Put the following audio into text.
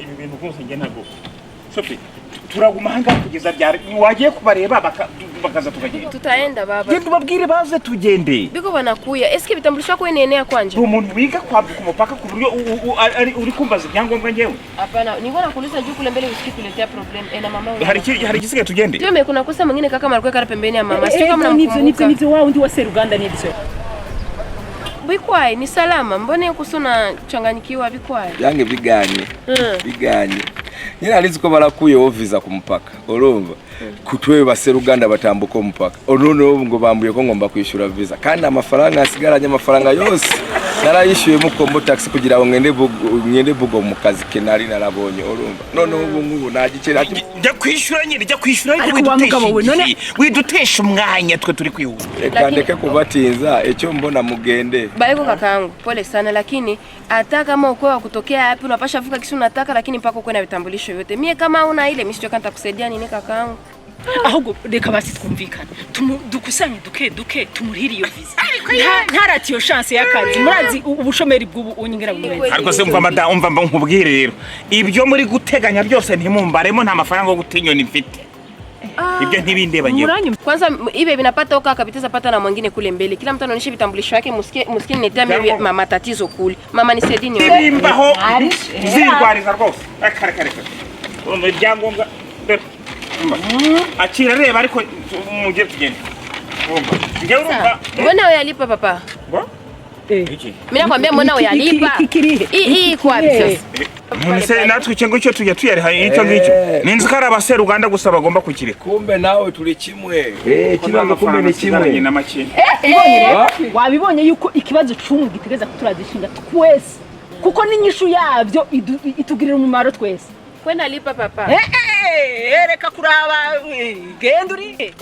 Ibi bintu rwose njye ntabwo. Sophie, turaguma ahangaha kugeza ryari? Wagiye kubareba bakaza tukagenda. Tutaenda, baba. Genda ubabwire baze tugende. Biko banakuya. Eske vitambulisho yako inaenea kwanja? Uri umuntu wiga kwambuka umupaka ku buryo uri kumbaza ibyangombwa njyewe? Hapana, nilikuwa nakuuliza juu kule mbele usikii kuletea problem. Eh, na mama wewe. Hari igisigaye tugende? Tume kuna kosa mwingine kaka alikuwa kara pembeni ya mama. Sio kama Ego, nivyo nivyo. namkumbuka. Nivyo, wa wundi wa Seruganda, nivyo. Bikwai ni salama. Mbona yuko sio changanyikiwa bikwai? Byange biganye. Biganye nyine. Nari nzi ko barakuyeho visa ku mupaka, urumva, kutwewe baseruganda batambuka umupaka. Noneho ngo bambuye ko ngomba kwishyura visa, kandi amafaranga asigaranye, amafaranga yose narayishyuye mu Kombo Taxi kugira ngo ngende bugo mu kazi ke nari narabonye, urumva. Noneho ubu ngubu nta gikeri ati. Jya kwishyura nyine, jya kwishyura, ariko Ariko wa mugabo we, widutesha igihe, widutesha umwanya, twe turi kwihuta. Reka ndeke kubatinza, icyo mbona mugende. Baiko kakaangu, pole sana, lakini hata kama ukwe wa kutokea wapi unapasha vuka kisi unataka, lakini mpaka ukwe na vitambulisho vyote. Mie kama una ile mimi sijui kama nitakusaidia nini, kakaangu. Ahubwo reka basi twumvikane, dukusanye duke duke tumurihire iyo visa. Ntarati iyo chance y'akazi. Murazi ubushomeri bw'ubu unyingira bumeze. Ariko se umva mada, umva mba nkubwire rero, ibyo muri guteganya byose ntimumbaremo. Nta mafaranga yo guta inyoni mfite, ibyo ntibindeba ngewe. Muranyumva? Kwanza ibe vinapata huko akapiteza pata na mwingine kule mbele. Kila mtu anaonyesha vitambulisho yake, musikie musikie niletea mimi mama tatizo kule. Mama, nisaidie nione. Ibimbaho zirwariza rwose. Reka reka reka, urumva ibyangombwa dore. Umva. Akira, reba, ariko mugire tugende, urumva njyewe, urumva. Mbona uyalipa, papa? Ngo iki? Mimi nakwambia, mbona uyalipa? Iki kirihe? Hii hii iko wapi Kirihe? sasa? None se natwe icyo ngicyo tujya tuyariha icyo ngicyo? Ninzi ko ari abaseruganda gusa bagomba kukireka. Kumbe nawe turi kimwe. Ikibazo kumbe ni kimwe. Na make. Wabibonye yuko ikibazo c'umwe gitegeza kuturazishinga twese, kuko n'inyishu yabyo itugirira umumaro twese. Kwenda lipa, papa. Eh, eh, reka kuraba, genda urihe.